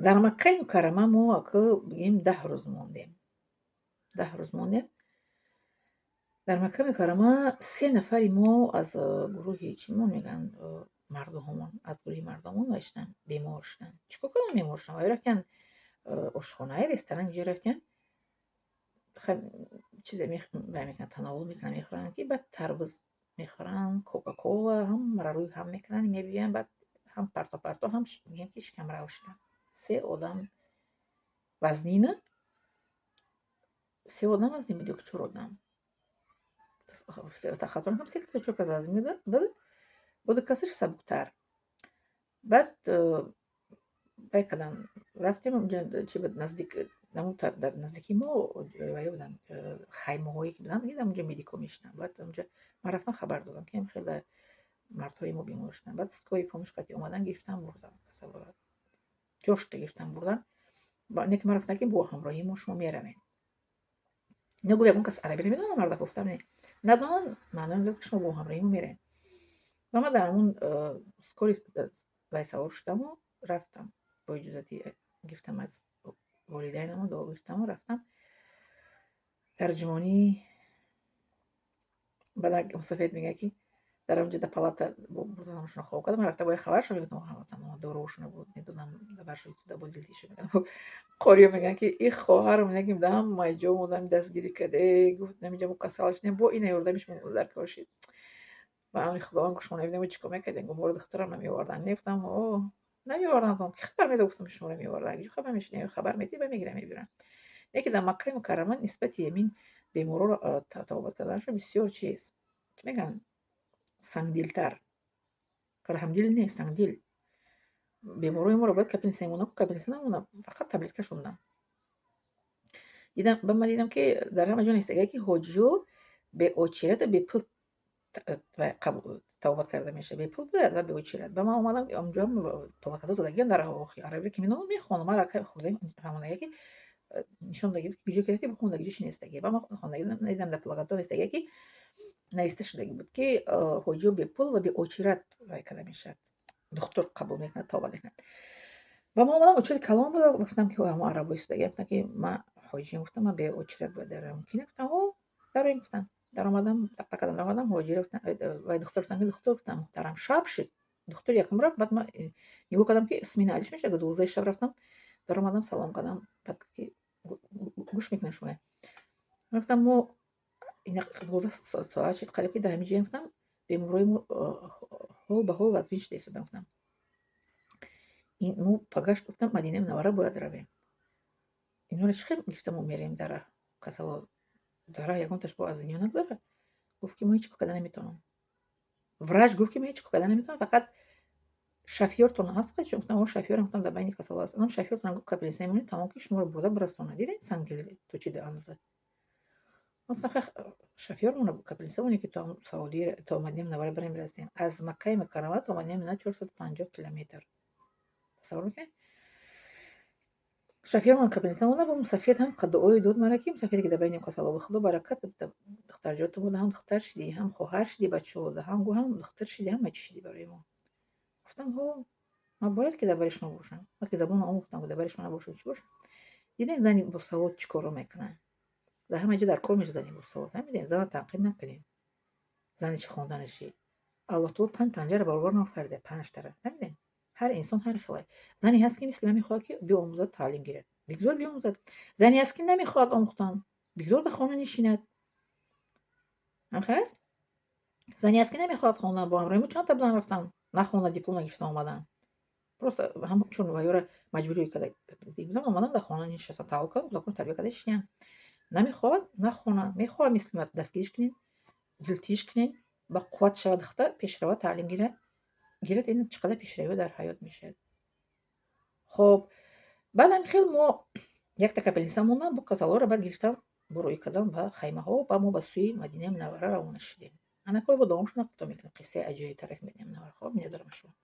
Дар Маккаи Мукаррама мо ака, бигем, 10 рӯз мондем. 10 рӯз мондем. Дар Маккаи Мукаррама се нафари мо аз гурӯҳи, чӣ мегӯянд, мардуҳомон, аз гурӯҳи мардумон вай шуданд, бемор шуданд. Чӣ кор карданд, бемор шуданд? Вай рафтиянд ошхонаи ресторан, ҷо рафтиянд, чизе вай мекунанд, тановул мекунанд, мехӯранд, ки баъд тарбуз мехӯранд, Кока-Кола, ҳамаро рӯи ҳам мекунанд, мебиёянд, баъд ҳам парто парто, ҳам мегӯем, ки шикамрав шуданд. Се одам вазнина, се одам вазнин буд ё ки чор одам? Хато накунам, се кас ё чор кас вазнин буд, бо ду касаш сабуктар. Баъд вай карданд, рафтем онҷо, чи буд, наздик, дар наздикии мо ваё буданд, хаймаҳое ки буданд, онҷо медико мешуданд. Баъд онҷо ман рафтам, хабар додам, ки хеле мардҳои мо бемор шуданд. Баъд скорый помощь қати омадан, гирифтан бурданд касалоро, ҷошта гирифтан бурданд. Не ки ман рафтам, ки бо ҳамроҳии мо шумо меравем. Ино гуфт: «Ягон кас арабиро медонад?» Марда гуфтам: «Не, надонанд, маънои надорад, ки шумо бо ҳамроҳии мо меравем». Ва ман дар ҳамон скорый вай савор шудаму рафтам, бо иҷозати гирифтам аз волидайнамон, дуо гирифтаму рафтам. Тарҷумонӣ баъд мусофир мегӯяд, ки дар онҷо дар палата бурданамшонро хоб кардам. Ман рафта бояд хабаршон мегуфтам, доруошонро буд медодам, баршо истода буд, дилтиша мекардам. Қориё мегӯянд, ки и хоҳарам лекин дар ҳамаи ҷо модами дастгирӣ кард, э, гуфт, намиҷа мо касал шудем, бо ина ёрдами шумо дар кор шид. Ба амри Худованд гуфт, шумо намедонем, чӣ кор мекардем. Гуфт: «Моро духтарам намеоварданд». Не, гуфтам, о, намеоварданд. Ки хабар медод, гуфтам, шуморо меоварданд? Ҷо хабар мешунавӣ, хабар медиҳӣ ба мегирам, мебирам. Лекин дар Маккаи Мукаррама нисбати ҳамин беморҳоро табобат карданашон бисёр чиз, чӣ мегӯянд, сангдилтар, раҳмдил не, сангдил. Беморҳои моро бояд капельница мемонад, капельница намонад, фақат таблеткашон дам. Дидам, ба ман дидам, ки дар ҳама ҷо нестагие, ки ҳоҷиё бе очередь, бепул табобат карда мешавад, бепул бояд ва бе очередь. Ба ман омадам, онҷоам плакатҳо задагиам дар арабӣ, ки медонам, мехонам. Ман ракаи хурдаи фаҳмондагие, ки нишон додагӣ буд, ки куҷо ки рафтӣ, бихондагӣ, ҷо чи нестагӣ. Ба ман хондагӣ надидам, дар плакатҳо нестагие, ки нависта шудагӣ буд, ки ҳоҷиё бепул ва бе очередь вай карда мешавад, духтур қабул мекунад, табобат мекунад. Ба ман омадам, очередь калон буд. Гуфтам, ки ҳамон арабо истодагӣ, гуфтам, ки ман ҳоҷиям, гуфтам, ман бе очередь бояд дароям, мумкин? Гуфтам: «О, дароем», гуфтам. Даромадам, тақ кардам, даромадам, ҳоҷиро гуфтам, вай духтур гуфтам, ки духтур, гуфтам, муҳтарам, шаб шуд. Духтур якум рафт, баъд ман нигоҳ кардам, ки смена алиш мешавад, 12 шаб рафтам, даромадам, салом кардам. Баъд гуфт, ки гӯш мекунам шумо. Ман гуфтам: «Мо 12 соат шуд, қариб ки дар ҳамин ҷоем», гуфтам, «беморҳои мо ҳол ба ҳол вазмин шуда истодан», гуфтам. «Ин мо пагаш», гуфтам, «Мадинаи Мунаввара бояд равем. Инҳоро чӣ хел гирифта мо мерем дар раҳ? Касало дар раҳ ягонташ бо аз дунё нагузарад». Гуфт, ки мо ҳеҷ кор карда наметавонам. Врач гуфт, ки ман ҳеҷ кор карда наметавонам, фақат шофёртон ҳаст. Гуфтам: «О, шофёрам», гуфтам, «дар байни касало аст». Анам шофёртон гуфт, капельница мемонед, тамом, ки шуморо бурда бирасонад. Дидем, сангдил то чӣ андоза. Гуфтам: «Хай, шофёрмона капельница монед, ки то Саудия, то Мадинаи Мунаввара барем, бирасем». Аз Маккаи Мукаррама то Мадинаи Мунаввара 450 километр. Тасаввур мекунед? Шофёрмон капельница монда, бо мусафед ҳам дуое дод мара, ки мусафеде, ки дар байни касало буд: «Худо баракат, духтарҷонтон буда, ҳам духтар шидӣ, ҳам хоҳар шидӣ, бачаҳода ҳам гӯ, ҳам духтар шидӣ, ҳама чӣ шидӣ барои мо». Гуфтам: «Ҳо, ман бояд ки дар бари шумо бошам». Ман ки забонро омӯхтам, дар бари шумо набошам, чӣ бошам? Дидем, зани босавод чӣ корро мекунад. Дар ҳама ҷо дар кор мешавад зани босавод. Фаҳмидем, зана танқид накунем. Зани чӣ хонданаши. Аллоҳ таоло панҷ панҷара баробар наофарида, панҷтара. Фаҳмидем? Ҳар инсон ҳар хелае. Зане ҳаст, ки мисли ман мехоҳад, ки биомӯзад, таълим гирад. Бигзор биомӯзад. Зане ҳаст, ки намехоҳад омӯхтан. Бигзор дар хона нишинад. Ҳамхел аст? Зане ҳаст, ки намехоҳад хондан, бо ҳамроҳи мо чандта буданд, рафтанд, нахонда, диплом нагирифта омаданд. Просто чун ваёра маҷбурӣ карда буданд, омаданд, дар хона нишастанд, таваллуд карданд, кӯдаконро тарбия карда шинянд. Намехоҳад, нахона. Мехоҳад, мисли ман дастгириш кунед, дилтиш кунед, ба қувват шавад, духтар пешрава, таълим гирад, гирад, ин чӣ қадар пешравиҳо дар ҳаёт мешавад. Хоб, баъд ҳамин хел мо якта капельница мондам, бо касалҳоро баъд гирифтам, бурӯӣ кардам ба хаймаҳо ва мо ба сӯи Мадинаи Мунаввара равона шудем. Ана кор бо давом шуд, нақл мекунем қиссаи аҷоиби тарафи Мадинаи Мунаввара. Хоб, миннатдорам аз шумо.